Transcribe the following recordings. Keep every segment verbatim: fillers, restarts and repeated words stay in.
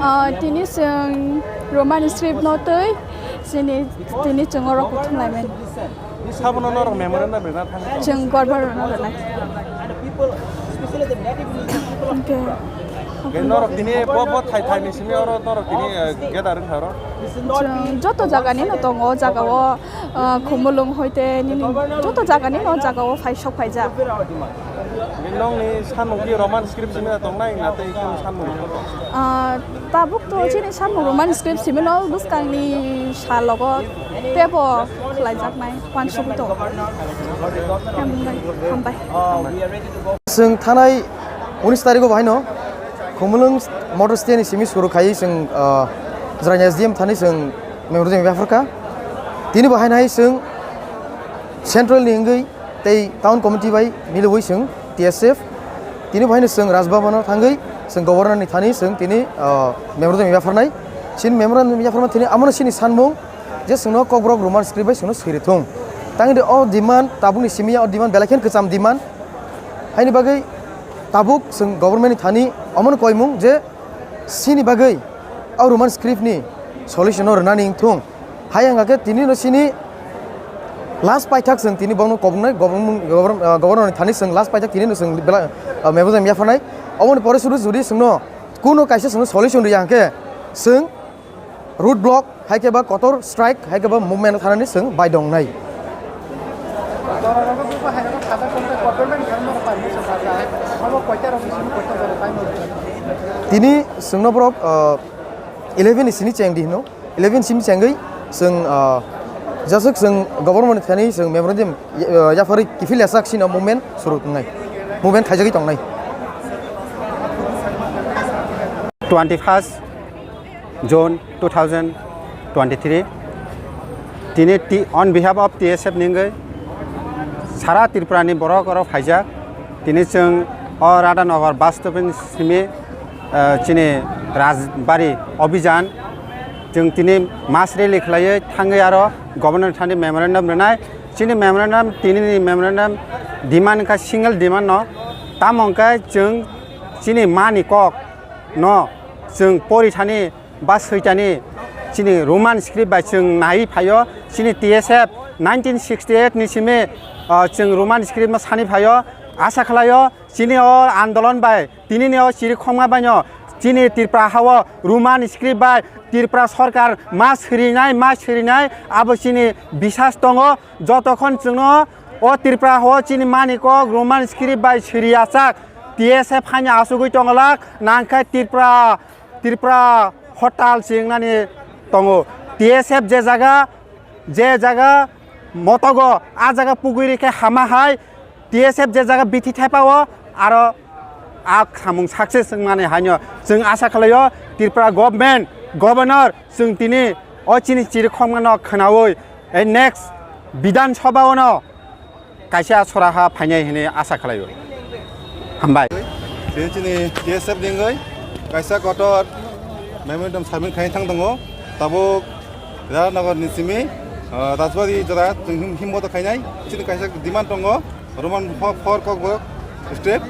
Ah, tini chwng Roman script no twi chini, tini chwng oro kuthum laimani. Sabono norok memorandum rwna thang. Chwng Gorba rwna rwnai. Okay. Norok tini bo, bo thai thai ni simi oro norok tini, eh, gather wngkha oro. Chwng joto jaga ni no tongo, o jaga o, ah, Khumulwng hoite nini joto jaga ni no o jaga o phai sok phaijak. Nokni sanmung ki Roman script simi tongnai na tei kunu sanmung? Ah, tabuk to chini sanmung Roman script simi no bwskang ni salogo tebo khlaijaknai. Wansugwi tongo. Hambai, hambai. Chwng thanai unis tarikgo bahaino Khumulwng motor stand ni simi suru khaiwi chwng, ah, Jwraini S D M thani chwng memorandum yapharkha. Tini bahaino hai chwng central ni wngwi tei town committee bai miliwi chwng T S F. Tini bahaino chwng Raj Bhavan o thangwi chwng governor ni thani chwng tini, ah, memorandum yapharnai. Chini memorandum yapharma thini amono chini sanmung. Je chwngno Kokborok Roman script bai chwngno swiri thung. Tangwi de o demand tabukni simi ya o demand belai khe kwcham demand. Haini bagwi tabuk chwng government ni thani omono koimung je chini bagwi o Roman script ni solution no rwnani wngthung. Hai wngkha khe tini no chini last paithak chwng tini bongno kobongnai government, government, ah, governor ni thani chwng last paithak tini no chwng bela, ah, memorandum yapharnai. Oboni pore suru jodi chwngno kuno kaisa chwngno solution rwya hwnkhe chwng road block, hai khe ba kotor strike, hai khe ba movement thanani chwng bai dongnai. Tini chwngno borok, ah, eleven ni simi chengdi hino, eleven simi chengwi chwng, ah, jasuk chwng government thani chwng memorandum, ah, yapharwi kiphil yasak sino movement suru tongnai, movement khaijagwi tongnai. Twenty first June two thousand twenty-three. Tini T-, on behalf of T S F ni wngwi sara Tripura ni borok oro phaijak. Tini chwng o Radhanagar bus stop ni simi, eh, chini Rajbari Abhijan. Chwng tini mass rally khlaiwi thangwi aro governor thani memorandum rwnai. Chini memorandum, tini ni memorandum demand wngkha single demand no. Tamo wngkha chwng chini mani kok no chwng pori thani ba switani chini Roman script bai chwng nai phaio, chini T S F nineteen sixty eight ni simi, ah, chwng Roman script no sani phaio, asa khlaio, chini o andolon bai, tini ni o chiri khongma baino, chini Tripura hao Roman script bai Tripura sorkar ma srinai, ma srinai, abo chini bisas tongo, jotokhon chwngno o Tripura hao chini mani kok Roman script bai sri achak, T S F haino asugwi tongolak, nangkhe Tripura Tripura hotal chingnani tongo. T S F je jaga, je jaga motogo, a jaga pugui rikhe hama hai, T S F je jaga bithi thepao, aro a samung success wngmani haino chwng asa khlaio Tripura government, governor chwng tini o chini chiri khongmano khwnaui, ei next Bidhan Sabha ono kaisa sora ha phainai hinwi asa khlaio. Hambai. Tini chini T S F ni wngwi kaisa kotor memorandum submit khaina thang tongo. Tabuk Radhanagar ni simi, ah, Rajbari jora chwng him, him boto khainai. Chini kaisa demand tongo, Roman fo-, four Kokborok script.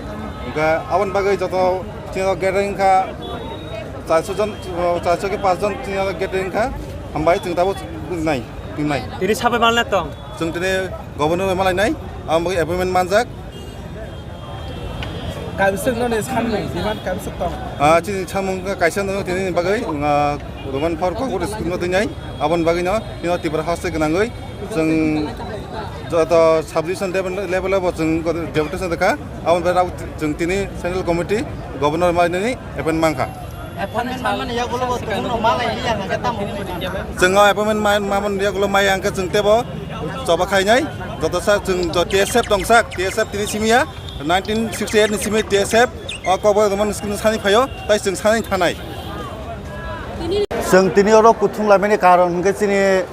Hwnkhe aboni bagwi joto chini gathering kha charso jon, charso ke pas jon chini gathering kha. Hambai chwng tabuk nai, nai. Tini sabai malna tong. Chwng tini governor bai malainai, abo bagwi appointment manjak. Kaibiswk noni sanmung, demand kaibiswk tong? Ah, chini samung kaisa no tini bagwi, ah, Roman four Kokborok script no twinai, aboni bagwi no tini Tripura house se gwnangwi chwng Joto sub division level level bo chwng deputation rwkha. Aboni bagwi chwng tini central committee governor manwi appoint mankha. Appointment manmani yagulo bo tongmano malai liya hwnkhe tamo wngwi mano? Chwng o appointment ma-, mamani yagulo maya hwnkhe chwng teibo choba khainai. Joto sak chwng jo T S F tongsak, T S F tini simi ya, nineteen sixty-eight ni simi T S F o kokborok rwmani simi sani phaio, tai chwng sani thanai. Chwng tini oro kuthum laimani karon hwnkhe chini,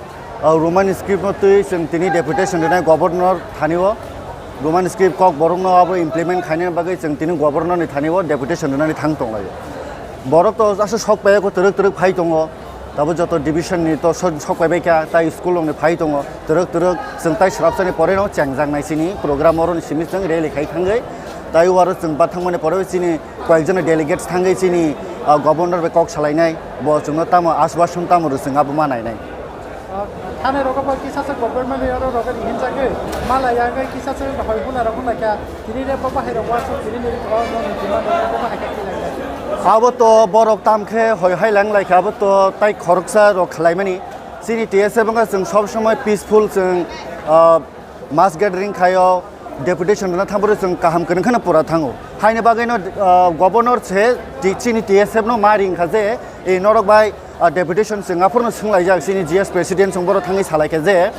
o, Roman script no twi chwng tini deputation rwnai governor thani o. Roman script kokborok no abo implement khaina bagwi chwng tini governor ni thani o deputation rwnani thang tonglaio. Borok to aswk sok pai ko twrwk twrwk phai tongo. Tabo joto division ni to so-, sok pai bai kha, tai school rok ni phai tongo. Twrwk twrwk chwng tai swrapsa ni pore no chengjak nai chini program oro ni simi chwng rally khai thangwi. Tai o aro chwng ba thangmani pore chini koyekjon delegates thangwi chini, ah, governor bai kok salainai. Bo chwngno tamo aswbason tamo rw chwng abo ma nainai. Ah, thani rogo bo kisa se government ni oro rogo ni hinjagwi mala yagwi kisa se hoi huna rok hwnlai kha. Tini re bo bahai rok wasuk tini ni oro no ni demand rok bo bahai kha khlai kha. Abo to borok tam khe hoi hai lang lai kha, abo to tai khoroksa rok khlai mani. Chini T S F wngkha chwng sob somoi peaceful chwng, ah, mass gathering khaio, deputation rwna thangphuru chwng kaham kwrwng kheno pura thango. Haini bagwino, ah, governor se ti-, chini T S F no ma ring kha je, e norok bai, ah, deputation chwng aphuru no swnglaijak chini G S president chwng borok thangwi salaikha je,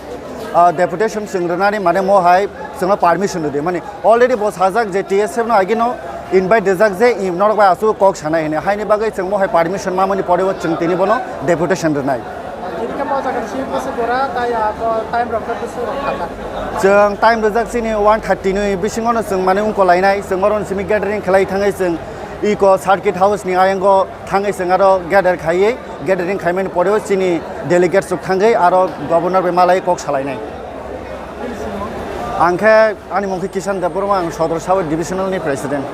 ah, deputation chwng rwnani mane mo hai chwngno permission rwdi. Mani already bo sajak je T S F no agino invite rijak je i norok bai aswk kok sanai hwnwi. Haini bagwi chwng mo hai permission mamani pore o chwng tini bono deputation rwnai. Hinkhe bo jaga ni simi bwswk jora tai abo time rok khe bwswk rok kha kha. Chwng time rijak chini one thirty ni bisingo no chwng mane wngko lainai, chwng oro ni simi gathering khlai thangwi chwng iko circuit house ni ayango thangwi chwng aro gather khaiwi, gathering khaimani pore o chini delegates rok thangwi aro governor bai malai kok salainai. Ang khe ani mung khe Kishan Debbarma, ang Sodor Sabo divisional ni president.